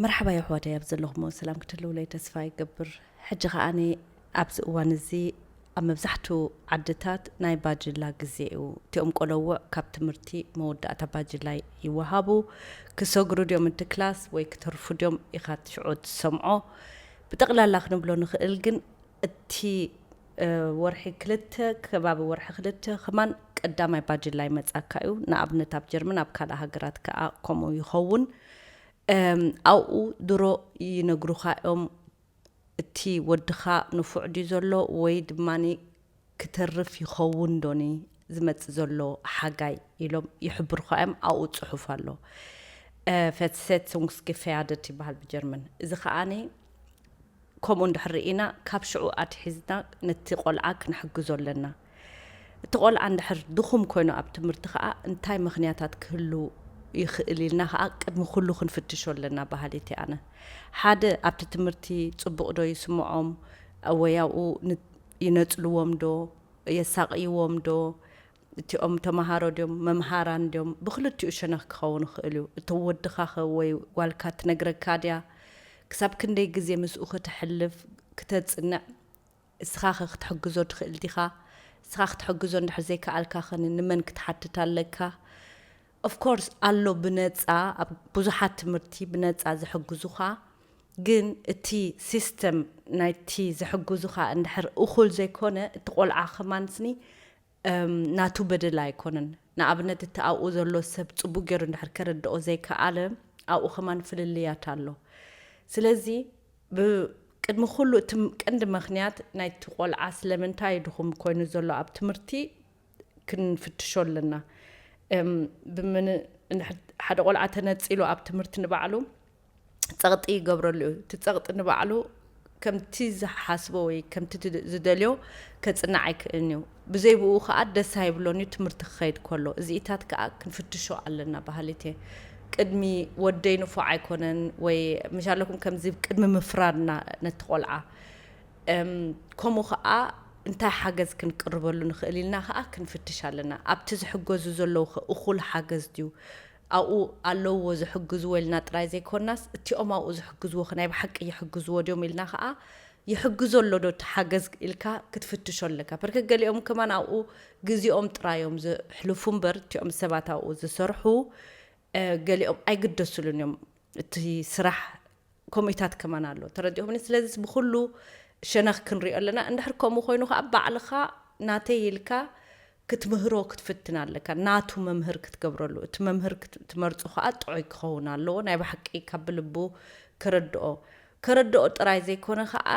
መርሓባ የሕዋተይ፣ ኣብ ዘለኹሞ ሰላም ክትህልውለይ ተስፋ ይገብር። ሕጂ ከኣኒ ኣብዚ እዋን እዚ ኣብ መብዛሕትኡ ዓድታት ናይ ባጅላ ግዜ እዩ። እቲኦም ቆለውዕ ካብ ትምህርቲ መወዳእታ ባጅላ ይወሃቡ። ክሰግሩ ድዮም እቲ ክላስ ወይ ክተርፉ ድዮም ኢኻ ሽዑ ትሰምዖ። ብጠቕላላ ክንብሎ ንኽእል ግን እቲ ወርሒ ክልተ፣ ከባቢ ወርሒ ክልተ ከማን ቀዳማይ ባጅላ ይመጻካ እዩ። ንኣብነት ኣብ ጀርመን፣ ኣብ ካልእ ሃገራት ከኣ ከምኡ ይኸውን። ኣብኡ ድሮ ይነግሩኻ እዮም፣ እቲ ወድኻ ንፉዕ ድዩ ዘሎ ወይ ድማ ክተርፍ ይኸውን ዶኒ ዝመጽእ ዘሎ ሓጋይ ኢሎም ይሕብሩኻ እዮም። ኣብኡ ጽሑፍ ኣሎ። ፈትሰት ሱንግስግፌርደት ይበሃል ብጀርመን። እዚ ከኣኒ ከምኡ እንድሕር ርኢና፣ ካብ ሽዑ ኣትሒዝና ነቲ ቆልዓ ክንሕግዞ ኣለና። እቲ ቆልዓ እንድሕር ድኹም ኮይኑ ኣብ ትምህርቲ ከኣ እንታይ ምኽንያታት ክህሉ ይኽእል ኢልና ከኣ ቅድሚ ኩሉ ክንፍትሾ ኣለና በሃሊት እየ ኣነ። ሓደ ኣብቲ ትምህርቲ ጽቡቕ ዶ ይስምዖም ወይ ኣብኡ ን-፣ ይነጽልዎም ዶ የሳቕይዎም ዶ? እቲኦም ተመሃሮ ድዮም መምሃራን ድዮም? ብክልቲኡ ሸነኽ ክኸውን ይኽእል እዩ። እቲ ወድኻ ኸ ወይ ጓልካ ትነግረካ ድያ? ክሳብ ክንደይ ግዜ ምስኡ ከተሕልፍ ክተጽንዕ? እስኻ ኸ ክትሕግዞ ትኽእል ዲኻ? እስኻ ክትሕግዞ እንድሕር ዘይከኣልካ ኸ ንመን ክትሓትት ኣለካ? ኦፍኮርስ ኣሎ ብነጻ፣ ኣብ ብዙሓት ትምህርቲ ብነጻ ዝሕግዙኻ። ግን እቲ ሲስተም ናይቲ ዝሕግዙኻ እንድሕር እኹል ዘይኮነ፣ እቲ ቆልዓ ኸማን ስኒ ናቱ በደል ኣይኮነን። ንኣብነት እቲ ኣብኡ ዘሎ ሰብ ጽቡቅ ገይሩ እንድሕር ከረድኦ ዘይከኣለ ኣብኡ ከማን ፍልልያት ኣሎ። ስለዚ ብቅድሚ ኩሉ እቲ ቀንዲ ምኽንያት ናይቲ ቆልዓ ስለምንታይ ድኹም ኮይኑ ዘሎ ኣብ ትምህርቲ ክንፍትሾ ኣለና። እም፣ ብምን-፣ እንድሕር ሓደ ቆልዓ ተነጺሉ ኣብ ትምህርቲ ንባዕሉ ጸቕጢ ይገብረሉ እዩ። እቲ ጸቕጢ ንባዕሉ ከምቲ ዝሓስቦ ወይ ከምቲ ዝደልዮ ከጽንዕ ኣይክእልን እዩ። ብዘይ ብኡ ከኣ ደስ ኣይብሎን እዩ ትምህርቲ ክኸይድ ከሎ። እዚኢታት ከኣ ክንፍትሾ ኣለና በሃሊት እየ። ቅድሚ ወደይ ንፉዕ ኣይኮነን ወይ ምሻለኩም ከምዚ ቅድሚ ምፍራድና ነቲ ቆልዓ። እም፣ ከምኡ ከኣ እንታይ ሓገዝ ክንቅርበሉ ንኽእል ኢልና ከኣ ክንፍትሽ ኣለና። ኣብቲ ዝሕገዙ ዘለዉ ከ እኹል ሓገዝ ድዩ? ኣብኡ ኣለውዎ ዝሕግዝዎ ኢልና ጥራይ ዘይኮናስ፣ እቲኦም ኣብኡ ዝሕግዝዎ ከ ናይ ብሓቂ ይሕግዝዎ ድዮም ኢልና ከኣ፣ ይሕግዞ ኣሎ ዶ እቲ ሓገዝ ኢልካ ክትፍትሾ ኣለካ። በርከት ገሊኦም ከማን ኣብኡ ግዜኦም ጥራይ እዮም ዘሕልፉ እምበር፣ እቲኦም ሰባት ኣብኡ ዝሰርሑ፣ እ፣ ገሊኦም ኣይግደስሉን እዮም። እቲ ስራሕ ከምኡታት ከማን ኣሎ። ተረዲኹምኒ? ስለዚስ ብኹሉ ሸነኽ ክንሪኦ ኣለና። እንድሕር ከምኡ ኮይኑ ከኣ ባዕልኻ ናተይ ኢልካ ክትምህሮ ክትፍትን ኣለካ። ናቱ መምህር ክትገብረሉ። እቲ መምህር ክት-፣ ትመርጾ ከኣ ጥዑይ ክኸውን ኣለዎ። ናይ ብሓቂ ካብ ብልቡ ከረድኦ። ከረድኦ ጥራይ ዘይኮነ ከኣ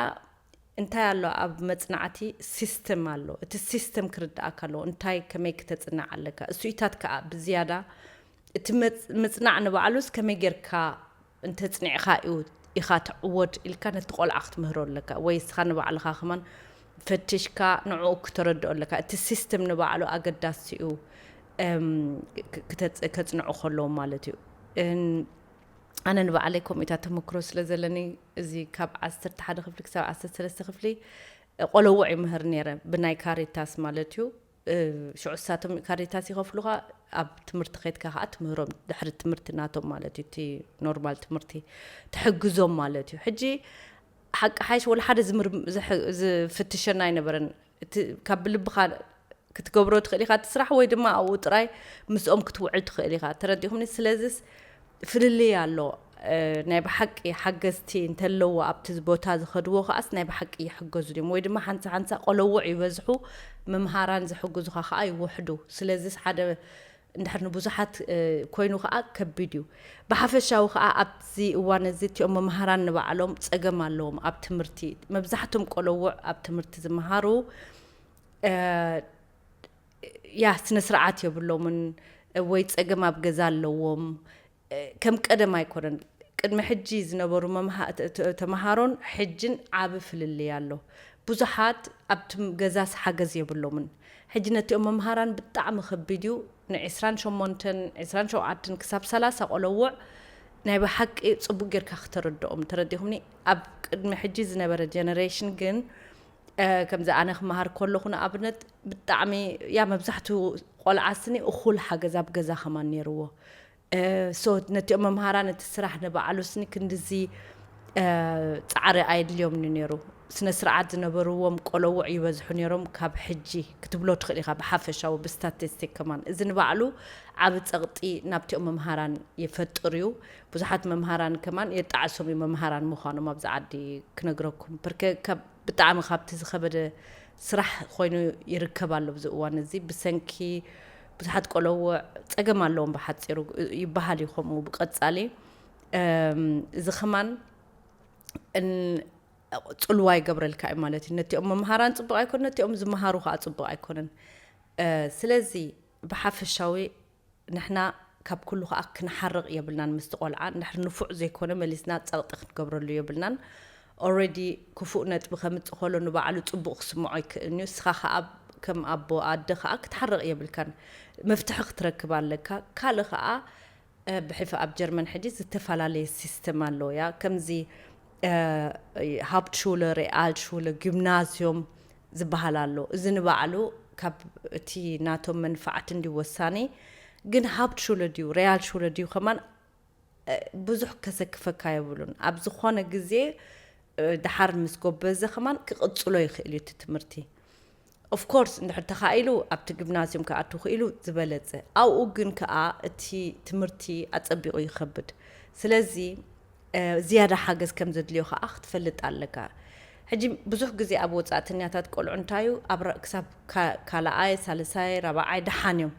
እንታይ ኣሎ ኣብ መጽናዕቲ? ሲስተም ኣሎ። እቲ ሲስተም ክርድኣካ ኣለዎ። እንታይ ከመይ ክተጽንዕ ኣለካ? እሱኢታት ከኣ ብዝያዳ እቲ መጽ-፣ ምጽናዕ ንባዕሉስ ከመይ ጌርካ እንተጽኒዕካ እዩ ኢኻ ትዕወት ኢልካ ነቲ ቆልዓ ክትምህሮ ኣለካ። ወይ እስኻ ንባዕልኻ ከማን ፈቲሽካ ንዕኡ ክተረድኦ ኣለካ። እቲ ሲስተም ንባዕሉ ኣገዳሲ እዩ፣ እም፣ ክ-፣ ክተጽ-፣ ከጽንዑ ከለዉ ማለት እዩ። እን-፣ ኣነ ንባዕለይ ከምኡታት ተመክሮ ስለ ዘለኒ፣ እዚ ካብ ዓሰርተ ሓደ ክፍሊ ክሳብ ዓሰርተ ሰለስተ ክፍሊ ቆለውዕ ይምህር ነይረ፣ ብናይ ካሪታስ ማለት እዩ። እ፣ ሽዑ ንሳቶም ካሪታስ ይኸፍሉኻ፣ ኣብ ትምህርቲ ከይድካ ከኣ ትምህሮም፣ ድሕሪ ትምህርቲ ናቶም ማለት እዩ፣ እቲ ኖርማል ትምህርቲ ትሕግዞም ማለት እዩ። ሕጂ ሓቂ ሓይሽ ወላ ሓደ ዝምር-፣ ዝሕ-፣ ዝፍትሸና ኣይነበረን። እቲ ካብ ብልብኻ ክትገብሮ ትኽእል ኢኻ እቲ ስራሕ፣ ወይ ድማ ኣብኡ ጥራይ ምስኦም ክትውዕል ትኽእል ኢኻ። ተረዲኹምኒ? ስለዚስ ፍልልይ ኣሎ። እ፣ ናይ ብሓቂ ሓገዝቲ እንተለዎ ኣብቲ ቦታ ዝኸድዎ ከኣስ ናይ ብሓቂ ይሕገዙ ድዮም? ወይ ድማ ሓንሳ ሓንሳ ቆለውዕ ይበዝሑ፣ መምሃራን ዝሕግዙኻ ከኣ ይውሕዱ። ስለዚስ ሓደ እንድሕር ንብዙሓት፣ እ፣ ኮይኑ ከኣ ከቢድ እዩ። ብሓፈሻዊ ከኣ ኣብዚ እዋን እዚ እቲኦም መምሃራን ንባዕሎም ጸገም ኣለዎም ኣብ ትምህርቲ። መብዛሕቶም ቆለውዕ ኣብ ትምህርቲ ዝመሃሩ፣ እ፣ ያ ስነ ስርዓት የብሎምን ወይ ጸገም ኣብ ገዛ ኣለዎም። እ፣ ከም ቀደም ኣይኮነን። ቅድሚ ሕጂ ዝነበሩ መምሃ-፣ ተ-፣ ተ-፣ ተመሃሮን ሕጅን ዓቢ ፍልልይ ኣሎ። ብዙሓት ኣብቲ ም-፣ ገዛስ ሓገዝ የብሎምን። ሕጂ ነቲኦም መምሃራን ብጣዕሚ ከቢድ እዩ። ንዒስራን ሸሞንተን፣ ዒስራን ሸውዓተን ክሳብ ሰላሳ ቆለውዕ ናይ ብሓቂ ጽቡቅ ጌርካ ክተረድኦም፣ ተረዲኹምኒ? ኣብ ቅድሚ ሕጂ ዝነበረ ጀነሬሽን ግን፣ እ፣ ከምዚ ኣነ ክመሃር ከለኹ ንኣብነት ብጣዕሚ፣ ያ፣ መብዛሕትኡ ቆልዓ ስኒ እኹል ሓገዝ ኣብ ገዛ ከማን ነይርዎ። ሶ ነቲኦም መምሃራን እቲ ስራሕ ንባዕሉ ስኒ ክንድዚ ፃዕሪ ኣየድልዮምን እዩ ነይሩ። ስነ ስርዓት ዝነበርዎም ቆለውዕ ይበዝሑ ነይሮም ካብ ሕጂ ክትብሎ ትኽእል ኢኻ። ብሓፈሻዊ ብስታቲስቲክ ከማን እዚ ንባዕሉ ዓብ ፀቕጢ ናብቲኦም መምሃራን ይፈጥር እዩ። ብዙሓት መምሃራን ከማን የጣዕሶም እዩ መምሃራን ምዃኖም ኣብዚ ዓዲ ክነግረኩም። ብርክ ብጣዕሚ ካብቲ ዝኸበደ ስራሕ ኮይኑ ይርከብ ኣሎ ኣብዚ እዋን እዚ ብሰንኪ ብዙሓት ቆለውዕ ፀገም ኣለዎም ብሓፂሩ ይበሃል እዩ። ከምኡ ብቐፃሊ እዚ ከማን ፅልዋ ይገብረልካ እዩ ማለት እዩ። ነቲኦም መምሃራን ፅቡቕ ኣይኮነ፣ ነቲኦም ዝመሃሩ ከዓ ፅቡቕ ኣይኮነን። ስለዚ ብሓፈሻዊ ንሕና ካብ ኩሉ ከዓ ክንሓርቕ የብልናን። ምስቲ ቆልዓ እንድሕር ንፉዕ ዘይኮነ መሊስና ፀቕጢ ክንገብረሉ የብልናን። ኦረዲ ክፉእ ነጥቢ ከምፅእ ከሎ ንባዕሉ ፅቡቕ ክስምዖ ይክእልን እዩ። እስኻ ከዓ ከም ኣቦ ኣደ ከዓ ክትሓርቕ የብልካን። መፍትሒ ክትረክብ ኣለካ። ካልእ ከዓ ብሒፈ ኣብ ጀርመን ሕጂ ዝተፈላለየ ሲስተም ኣለዎ እያ። ከምዚ ሃብትሹለ፣ ሪኣልሹለ፣ ጊምናዝዮም ዝበሃል ኣሎ። እዚ ንባዕሉ ካብ እቲ ናቶም መንፋዓት እንዲ ወሳኒ ግን ሃብትሹለ ድዩ ሪኣልሹለ ድዩ ከማን ብዙሕ ከሰክፈካ የብሉን። ኣብ ዝኾነ ግዜ ድሓር ምስ ጎበዘ ከማን ክቕጽሎ ይኽእል እዩ እቲ ትምህርቲ። ኦፍኮርስ እንድሕር ተኻኢሉ ኣብቲ ግምናዝዮም ክኣቱ ክኢሉ ዝበለጸ። ኣብኡ ግን ከኣ እቲ ትምህርቲ ኣጸቢቑ ይኸብድ። ስለዚ ዝያዳ ሓገዝ ከም ዘድልዮ ከኣ ክትፈልጥ ኣለካ። ሕጂ ብዙሕ ግዜ ኣብ ወጻእተኛታት ቆልዑ እንታዩ ኣብ ክሳብ ካልኣይ፣ ሳልሳይ፣ ራብዓይ ደሓን እዮም።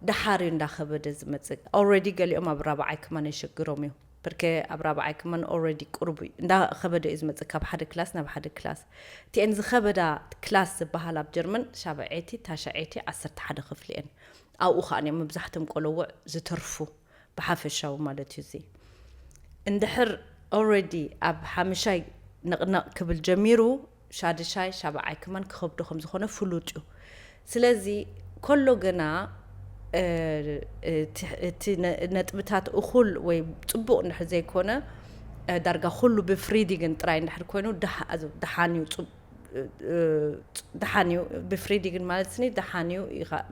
ደሓር እዩ እንዳኸበደ ዝመጽእ። ኦረዲ ገሊኦም ኣብ ራብዓይ ከማን የሸግሮም እዩ። ብርከ ኣብ ራብዓይ ከማን ኦረዲ ቁሩብ እንዳኸበደ እዩ ዝመጽእ ካብ ሓደ ክላስ ናብ ሓደ ክላስ። እቲአን ዝኸበዳ ክላስ ዝበሃል ኣብ ጀርመን ሻብዐይቲ፣ ታሽዐይቲ፣ ዓሰርተ ሓደ ክፍሊ እየን። ኣብኡ ከዓ እዮም መብዛሕትኦም ቆለውዕ ዝተርፉ ብሓፈሻዊ ማለት እዩ። እዚ እንድሕር ኦረዲ ኣብ ሓምሻይ ነቕነቕ ክብል ጀሚሩ ሻድሻይ ሻብዓይ ከማን ክኸብዶ ከም ዝኾነ ፍሉጥ እዩ። ስለዚ ከሎ ገና እቲ ነጥብታት እኹል ወይ ፅቡቕ እንድሕር ዘይኮነ ዳርጋ ኩሉ ብፍሪዲግን ጥራይ እንድሕር ኮይኑ ደሓን እዩ። ደሓን እዩ ብፍሪዲግን ማለት ስኒ ደሓን እዩ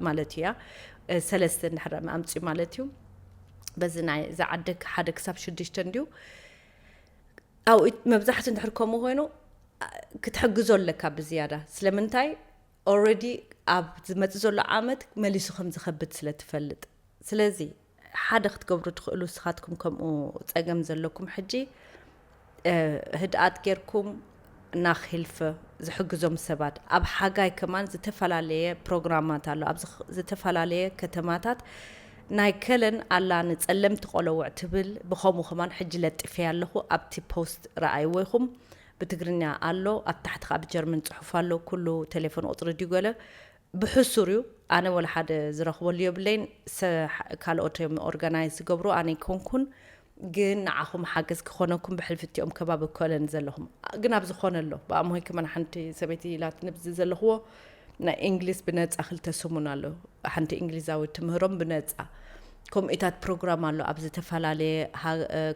ማለት እያ። ሰለስተ እንድሕር ኣምፅኡ ማለት እዩ። በዚ ናይ ዝዓደ ሓደ ክሳብ ሽዱሽተ እንድዩ ኣብኡ መብዛሕትኡ እንድሕር ከምኡ ኮይኑ ክትሕግዞ ኣለካ ብዝያዳ። ስለምንታይ ኦረዲ ኣብ ዝመፅእ ዘሎ ዓመት መሊሱ ከም ዝኸብድ ስለ ትፈልጥ። ስለዚ ሓደ ክትገብሩ ትኽእሉ ንስኻትኩም ከምኡ ፀገም ዘለኩም ሕጂ ህድኣት ጌርኩም ናኽ ሂልፈ ዝሕግዞም ሰባት ኣብ ሓጋይ ከማን ዝተፈላለየ ፕሮግራማት ኣሎ። ኣብ ዝተፈላለየ ከተማታት ናይ ከለን ኣላ ንፀለምቲ ቆለውዕ ትብል ብኸምኡ ከማን ሕጂ ለጢፈያ ኣለኹ። ኣብቲ ፖስት ረኣይዎ ኢኹም። ብትግርኛ ኣሎ ኣብ ታሕቲ ከዓ ብጀርመን ፅሑፍ ኣሎ። ኩሉ ቴሌፎን ቁፅሪ ድዩ ገለ ብሕሱር እዩ። ኣነ ወላ ሓደ ዝረኽበሉ የብለይን። ካልኦት እዮም ኦርጋናይዝ ዝገብሩ ኣነ ይኮንኩን። ግን ንዓኹም ሓገዝ ክኾነኩም ብሕልፊ እቲኦም ከባቢ ኮለን ዘለኹም ግን ኣብ ዝኾነ ኣሎ ብኣምሆይ ከማን ሓንቲ ሰበይቲ ኢላት ንብዚ ዘለኽዎ ናይ እንግሊዝ ብነፃ ክልተ ሰሙን ኣሎ። ሓንቲ እንግሊዛዊ ትምህሮም ብነፃ ከምኡታት ፕሮግራም ኣሎ ኣብ ዝተፈላለየ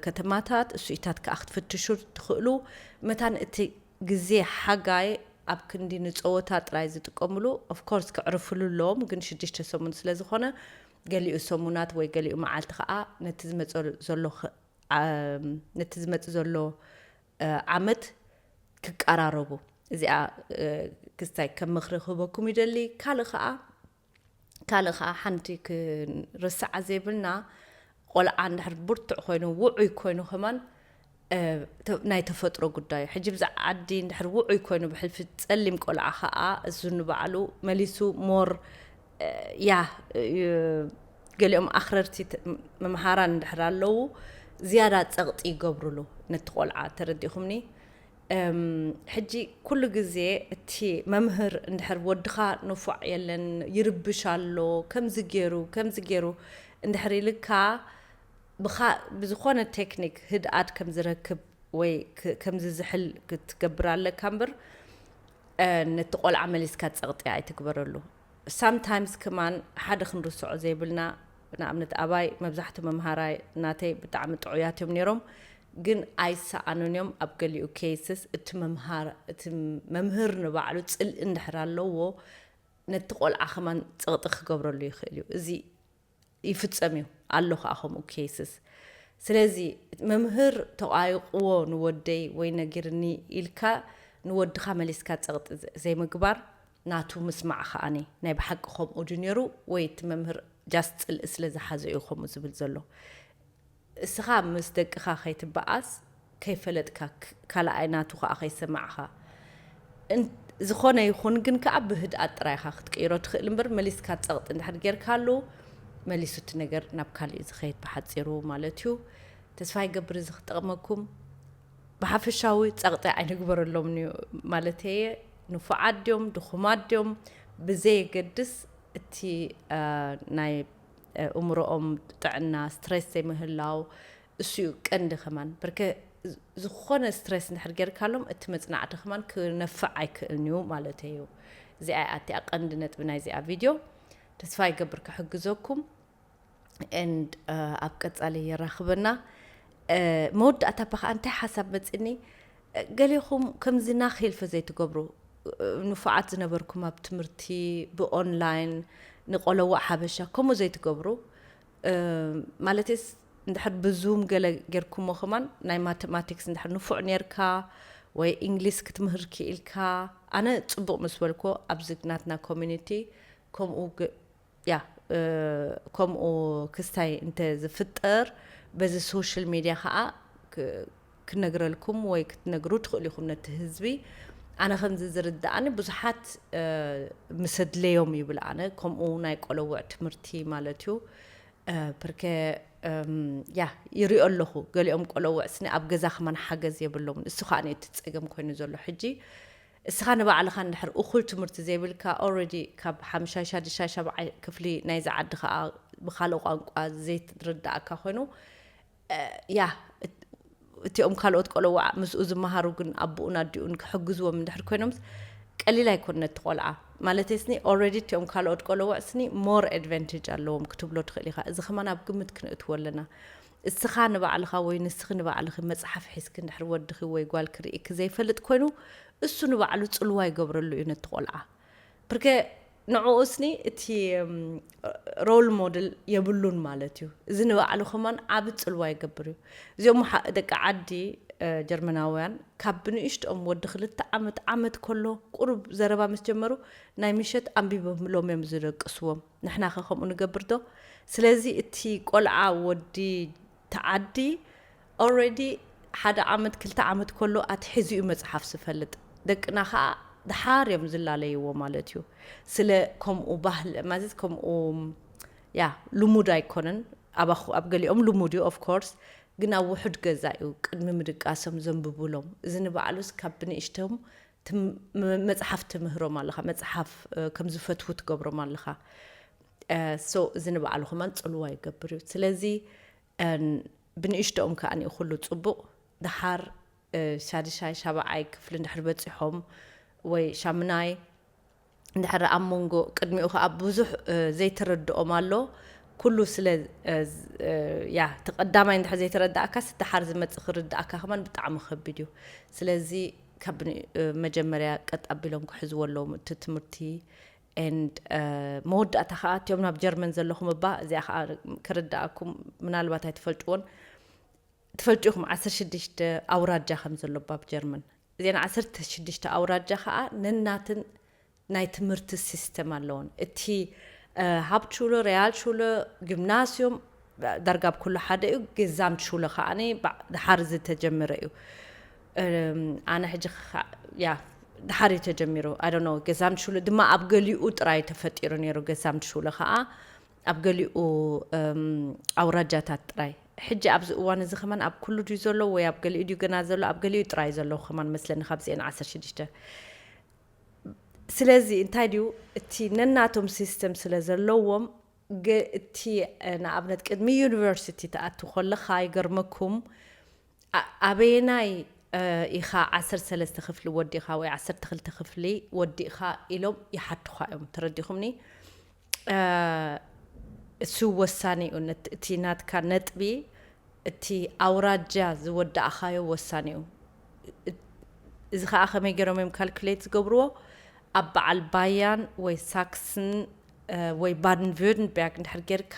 ከተማታት እሱኢታት ከዓ ክትፍትሹ ትኽእሉ። መታን እቲ ግዜ ሓጋይ ኣብ ክንዲ ንፀወታ ጥራይ ዝጥቀምሉ ኦፍኮርስ ክዕርፍሉ ኣለዎም ግን ሽዱሽተ ሰሙን ስለ ዝኾነ ገሊኡ ሰሙናት ወይ ገሊኡ መዓልቲ ከዓ ነቲ ዝመፀ ዘሎ ነቲ ዝመፅእ ዘሎ ዓመት ክቀራረቡ እዚኣ ክስታይ ከም ምኽሪ ክህበኩም ይደሊ። ካልእ ከዓ ካልእ ከዓ ሓንቲ ክንርስዓ ዘይብልና ቆልዓ እንድሕር ብርቱዕ ኮይኑ ውዑይ ኮይኑ ከማን ናይ ተፈጥሮ ጉዳይ እዩ። ሕጂ ብዛ ዓዲ እንድሕር ውዑይ ኮይኑ ብሕልፊ ፀሊም ቆልዓ ከዓ እሱ ንባዕሉ መሊሱ ሞር ያ ገሊኦም ኣኽረርቲ መምሃራን እንድሕር ኣለዉ ዝያዳ ፀቕጢ ይገብሩሉ ነቲ ቆልዓ ተረዲእኹምኒ። ሕጂ ኩሉ ግዜ እቲ መምህር እንድሕር ወድኻ ንፉዕ የለን ይርብሽ ኣሎ ከምዚ ገይሩ ከምዚ ገይሩ እንድሕር ኢልካ ብዝኾነ ቴክኒክ ህድኣት ከም ዝረክብ ወይ ከምዚ ዝሕል ክትገብር ኣለካ እምበር ነቲ ቆልዓ መሊስካ ፀቕጢ ኣይትግበረሉ። ሳምታይምስ ከማን ሓደ ክንርስዖ ዘይብልና ንኣብነት ኣባይ መብዛሕቲ መምሃራይ ናተይ ብጣዕሚ ጥዑያት እዮም ነይሮም ግን ኣይሰኣኑን እዮም ኣብ ገሊኡ ኬይስስ እቲ መምህር ንባዕሉ ፅልኢ እንድሕር ኣለዎ ነቲ ቆልዓ ከማን ፀቕጢ ክገብረሉ ይኽእል እዩ። እዚ ይፍጸም እዩ ኣሎ ከዓ ከምኡ cases። ስለዚ መምህር ተቋይቕዎ ንወደይ ወይ ነጊርኒ ኢልካ ንወድኻ መሊስካ ጸቕጢ ዘይምግባር ናቱ ምስማዕ ከዓኒ ናይ ብሓቂ ከምኡ ድዩ ነይሩ ወይ እቲ መምህር just ጽልኢ ስለ ዝሓዘ እዩ ከምኡ ዝብል ዘሎ። እስኻ ምስ ደቅኻ ከይትበኣስ ከይፈለጥካ ካልኣይ ናቱ ከዓ ከይሰማዕኻ ዝኾነ ይኹን ግን ከዓ ብህድኣት ጥራይኻ ክትቅይሮ ትኽእል እምበር መሊስካ ጸቕጢ እንድሕር ጌርካሉ መሊሱ እቲ ነገር ናብ ካልእ ዝኸይድ ብሓፂሩ ማለት እዩ። ተስፋ ይገብር እዚ ክጠቕመኩም። ብሓፈሻዊ ጸቕጢ ኣይንግበረሎም ማለት እየ። ንፉዓት ድዮም ድኹማት ድዮም ብዘየገድስ እቲ ናይ እምሮኦም ጥዕና ስትሬስ ዘይምህላው እሱ እዩ ቀንዲ ከማን በርከ ዝኾነ ስትሬስ እንድሕር ጌርካሎም እቲ መፅናዕቲ ከማን ክነፍዕ ኣይክእልን እዩ ማለት እዩ። እዚኣ ኣቲኣ ቀንዲ ነጥቢ ናይዚኣ ቪድዮ። ተስፋ ይገብር ክሕግዘኩም። And ኣብ ቀፃሊ የራኽበና። መወዳእታ ባ ከዓ እንታይ ሓሳብ መፅኒ? ገሌኹም ከምዚ ናኺልፈ ዘይትገብሩ፣ ንፉዓት ዝነበርኩም ኣብ ትምህርቲ ብኦንላይን ንቆለዋዕ ሓበሻ ከምኡ ዘይትገብሩ። ማለትስ እንድሕር ብዙም ገለ ጌርኩሞ ከማን ናይ ማቴማቲክስ እንድሕር ንፉዕ ኔርካ ወይ እንግሊዝ ክትምህር ክኢልካ፣ ኣነ ፅቡቕ ምስ በልኮ ኣብዚ ናትና ኮሚኒቲ ከምኡ ያ ከምኡ ክስታይ እንተ ዝፍጠር በዚ ሶሻል ሚድያ ከዓ ክነግረልኩም ወይ ክትነግሩ ትኽእሉ ኢኹም ነቲ ህዝቢ። ኣነ ከምዚ ዝርድኣኒ ብዙሓት ምስ ኣድለዮም ይብል ኣነ ከምኡ ናይ ቆለውዕ ትምህርቲ ማለት እዩ። ብርከ ያ ይሪኦ ኣለኹ ገሊኦም ቆለውዕ ስኒ ኣብ ገዛ ከማን ሓገዝ የብሎምን። እሱ ከዓ እቲ ፀገም ኮይኑ ዘሎ ሕጂ። እስኻ ንባዕልኻ እንድሕር እኹል ትምህርቲ ዘይብልካ already ካብ ሓምሻይ ሻድሻይ ሻብዓይ ክፍሊ ናይዚ ዓዲ ከዓ ብካልእ ቋንቋ ዘይትርዳእካ ኮይኑ ያ እቲኦም ካልኦት ቆለውዓ ምስኡ ዝመሃሩ ግን ኣቦኡን ኣዲኡን ክሕግዝዎም እንድሕር ኮይኖም ቀሊል ኣይኮን ነቲ ቆልዓ ማለት ስኒ already እቲኦም ካልኦት ቆለውዕ ስኒ more advantage ኣለዎም ክትብሎ ትኽእል ኢኻ። እዚ ከማን ኣብ ግምት ክንእትዎ ኣለና። እስኻ ንባዕልኻ ወይ ንስኺ ንባዕልኺ መፅሓፍ ሒዝኪ እንድሕር ወድኺ ወይ ጓልኪ ርኢኪ ዘይፈልጥ ኮይኑ እሱ ንባዕሉ ፅልዋ ይገብረሉ እዩ ነቲ ቆልዓ። ብርከ ንዕኡ ስኒ እቲ ሮል ሞደል የብሉን ማለት እዩ። እዚ ንባዕሉ ከማን ዓቢ ፅልዋ ይገብር እዩ። እዚኦም ደቂ ዓዲ ጀርመናውያን ካብ ብንእሽትኦም ወዲ ክልተ ዓመት ዓመት ከሎ ቁሩብ ዘረባ ምስ ጀመሩ ናይ ምሸት ኣንቢቦምሎም እዮም ዝደቅስዎም። ንሕናኸ ከምኡ ንገብር ዶ? ስለዚ እቲ ቆልዓ ወዲ ተዓዲ already ሓደ ዓመት ክልተ ዓመት ከሎ ኣትሒዙ እዩ መፅሓፍ ዝፈልጥ። ደቅና ከዓ ድሓር እዮም ዝላለይዎ ማለት እዩ። ስለ ከምኡ ባህል ማለት ከምኡ ያ ልሙድ ኣይኮነን። ኣብ ገሊኦም ልሙድ እዩ of course፣ ግን ኣብ ውሑድ ገዛ እዩ ቅድሚ ምድቃሶም ዘንብቡሎም። እዚ ንባዕሉስ ካብ ብንእሽቶም መፅሓፍ ትምህሮም ኣለኻ፣ መፅሓፍ ከም ዝፈትዉ ትገብሮም ኣለኻ። So እዚ ንባዕሉ ከማን ፅልዋ ይገብር እዩ። ስለዚ ብንእሽቶኦም ከዓ ኩሉ ፅቡቕ። ድሓር ሻድሻይ ሻብዓይ ክፍሊ እንድሕር በፂሖም ወይ ሻምናይ እንድሕር ኣብ መንጎ ቅድሚኡ ከዓ ብዙሕ ዘይተረድኦም ኣሎ። ኩሉ ስለ ያ እቲ ቀዳማይ እንድሕር ዘይተረዳእካ ስድሓር ዝመፅእ ክርዳእካ ከማን ብጣዕሚ ከቢድ እዩ። ስለዚ ካብ መጀመርያ ቀጥ ኣቢሎም ክሕዝዎ ኣለዎም እቲ ትምህርቲ። And መወዳእታ ከዓ እቲኦም ናብ ጀርመን ዘለኹም እባ እዚኣ ከዓ ክርዳእኩም ምናልባት ኣይትፈልጥዎን። ትፈልጡ ኢኹም ዓሰርተ ሽዱሽተ ኣውራጃ ከም ዘሎ ኣብ ጀርመን። እዚን ዓሰርተ ሽዱሽተ ኣውራጃ ከዓ ነናትን ናይ ትምህርቲ ሲስተም ኣለውን። እቲ ሃብትሹለ፣ ሪያልሹለ፣ ጊምናስዮም ዳርጋ ኣብ ኩሉ ሓደ እዩ። ገዛምትሹለ ከዓ ድሓር ዝተጀመረ እዩ። ኣነ ሕጂ ያ ድሓር እዩ ተጀሚሩ። I don't know። ገዛምትሹለ ድማ ኣብ ገሊኡ ጥራይ ተፈጢሩ ነይሩ። ገዛምትሹለ ከዓ ኣብ ገሊኡ ኣውራጃታት ጥራይ። ሕጂ ኣብዚ እዋን እዚ ከማን ኣብ ኩሉ ድዩ ዘሎ ወይ ኣብ ገሊኡ ድዩ ገና ዘሎ? ኣብ ገሊኡ ጥራይ ዘሎ ከማን መስለኒ ካብዚአን ዓሰርተ ሽዱሽተ። ስለዚ እንታይ ድዩ እቲ ነናቶም ሲስተም ስለ ዘለዎም እቲ ንኣብነት ቅድሚ ዩኒቨርሲቲ ትኣቱ ከለኻ ይገርመኩም ኣበየናይ ኢኻ ዓሰርተ ሰለስተ ክፍሊ ወዲእኻ ወይ ዓሰርተ ክልተ ክፍሊ ወዲእኻ ኢሎም ይሓቱኻ እዮም። ተረዲኹምኒ? እሱ ወሳኒ እዩ። እቲ ናትካ ነጥቢ እቲ ኣውራጃ ዝወዳእኻዮ ወሳኒ እዩ። እዚ ከዓ ከመይ ገይሮም እዮም ካልኩሌት ዝገብርዎ? ኣብ በዓል ባያን ወይ ሳክስን ወይ ባድን ቪርትንበርግ እንድሕር ጌርካ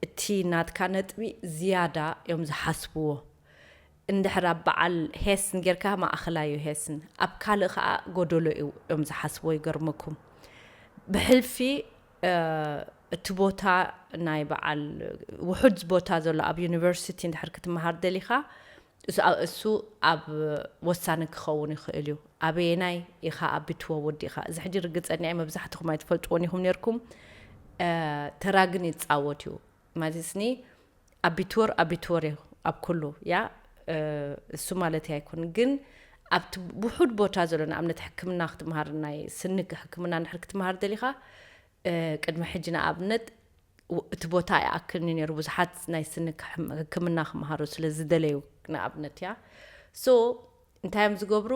እቲ ናትካ ነጥቢ ዝያዳ እዮም ዝሓስብዎ። እንድሕር ኣብ በዓል ሄስን ጌርካ ማእኸላይ እዩ ሄስን፣ ኣብ ካልእ ከዓ ጎደሎ እዩ እዮም ዝሓስብዎ። ይገርመኩም፣ ብሕልፊ እቲ ቦታ ናይ በዓል ውሑድ ቦታ ዘሎ ኣብ ዩኒቨርሲቲ እንድሕር ክትመሃር ደሊኻ፣ እሱ ኣብ ወሳኒ ክኸውን ይኽእል እዩ። ኣበየናይ ኢኻ ኣቢትዎ ወዲእኻ? እዚ ሕጂ ርግፀኛ እየ መብዛሕትኹም ኣይትፈልጥዎን ኢኹም ነርኩም። ተራ ግን ይፃወት እዩ። ማለትስኒ ኣቢትወር ኣቢትወር እዩ ኣብ ኩሉ። ያ እሱ ማለት ኣይኮን ግን ኣብቲ ውሑድ ቦታ ዘሎ ንኣብነት ሕክምና ክትምሃር ናይ ስኒ ሕክምና ንሕር ክትምሃር ደሊኻ ቅድሚ ሕጂ ንኣብነት እቲ ቦታ ኣይኣክልኒ ነይሩ ብዙሓት ናይ ስኒ ሕክምና ክምሃሩ ስለ ዝደለዩ ንኣብነት እያ። ሶ እንታይ እዮም ዝገብሩ?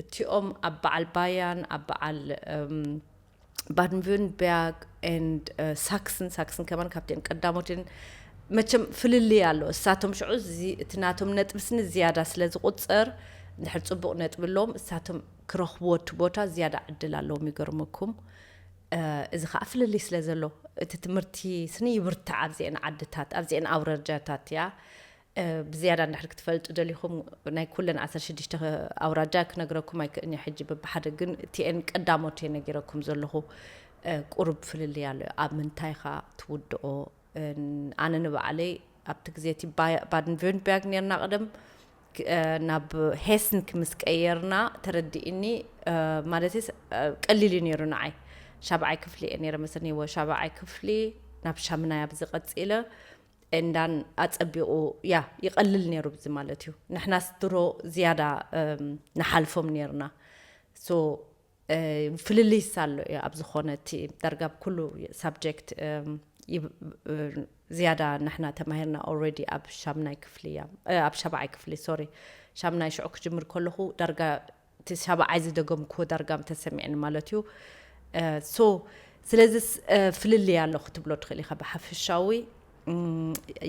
እቲኦም ኣብ በዓል ባያን ኣብ በዓል ባድንቨንበርግ ኤንድ ሳክስን ሳክስን ከማን ካብቲን ቀዳሞትን መቸም ፍልልይ ኣሎ። እሳቶም ሽዑ እቲ ናቶም ነጥቢ ስኒ ዝያዳ ስለ ዝቁፅር እንድሕር ፅቡቅ ነጥቢ ኣለዎም እሳቶም ክረኽብዎ እቲ ቦታ ዝያዳ ዕድል ኣለዎም። ይገርመኩም፣ እዚ ከዓ ፍልልይ ስለ ዘሎ እቲ ትምህርቲ ስኒ ይብርታዕ ኣብዚአን ዓድታት ኣብዚአን ኣውረጃታት እያ። ብዝያዳ እንድሕር ክትፈልጡ ደሊኹም ናይ ኩለን ዓሰርተ ሽዱሽተ ኣውራጃ ክነግረኩም ኣይክእልኒ ሕጂ ብብሓደ ግን እቲኤን ቀዳሞት እየ ነጊረኩም ዘለኹ። ቁሩብ ፍልልይ ኣሎ። ኣብ ምንታይ ኻ ትውድኦ? ኣነ ንባዕለይ ኣብቲ ግዜ እቲ ባድን ቨንበርግ ነርና ቅደም ናብ ሄስን ክምስ ቀየርና ተረዲእኒ። ማለት ቀሊል እዩ ነይሩ ንዓይ። ሻብዓይ ክፍሊ እየ ነይረ መሰኒ ወ ሻብዓይ ክፍሊ ናብ ሻምናይ ኣብዚ ቀፂለ እንዳን ኣጸቢቑ ያ ይቐልል ነይሩ ብዚ ማለት እዩ። ንሕናስ ድሮ ዝያዳ ንሓልፎም ነርና። ሶ ፍልልይስ ኣሎ እዩ ኣብ ዝኾነ እቲ ዳርጋ ኣብ ኩሉ ሳብጀክት ዝያዳ ንሕና ተማሂርና ኦልሬዲ ኣብ ሻምናይ ክፍሊ እያ ኣብ ሻብዓይ ክፍሊ ሶሪ ሻምናይ ሽዑ ክጅምር ከለኹ ዳርጋ እቲ ሻብዓይ ዝደገምክዎ ዳርጋ ምተሰሚዕኒ ማለት እዩ። ሶ ስለዚ ፍልልይ ኣሎ ክትብሎ ትኽእል ኢኻ ብሓፈሻዊ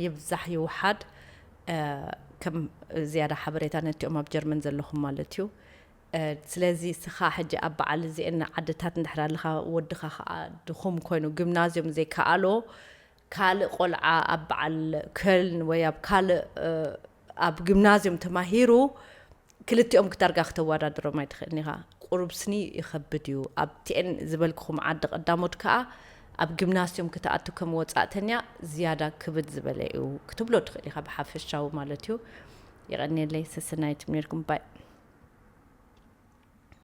ይብዛሕ ይውሓድ ከም ዝያዳ ሓበሬታ ነቲኦም ኣብ ጀርመን ዘለኹም ማለት እዩ። ስለዚ ስኻ ሕጂ ኣብ በዓል እዚአን ዓድታት እንድሕር ኣለኻ ወድኻ ከዓ ድኹም ኮይኑ ግምናዝዮም ዘይከኣሎ ካልእ ቆልዓ ኣብ በዓል ከልን ወይ ኣብ ካልእ ኣብ ግምናዝዮም ተማሂሩ ክልቲኦም ክዳርጋ ክተወዳድሮም ኣይትኽእልን ኢኻ። ቁሩብ ስኒ ይኸብድ እዩ። ኣብቲኤን ዝበልክኹም ዓዲ ቀዳሞት ከኣ ኣብ ግምናስዮም ክትኣቱ ከም ወጻእተኛ ዝያዳ ክብድ ዝበለ እዩ ክትብሎ ትኽእል ኢኻ ብሓፈሻዊ ማለት እዩ። የቐንየለይ ሰሰናይት ኔርኩም ባይ።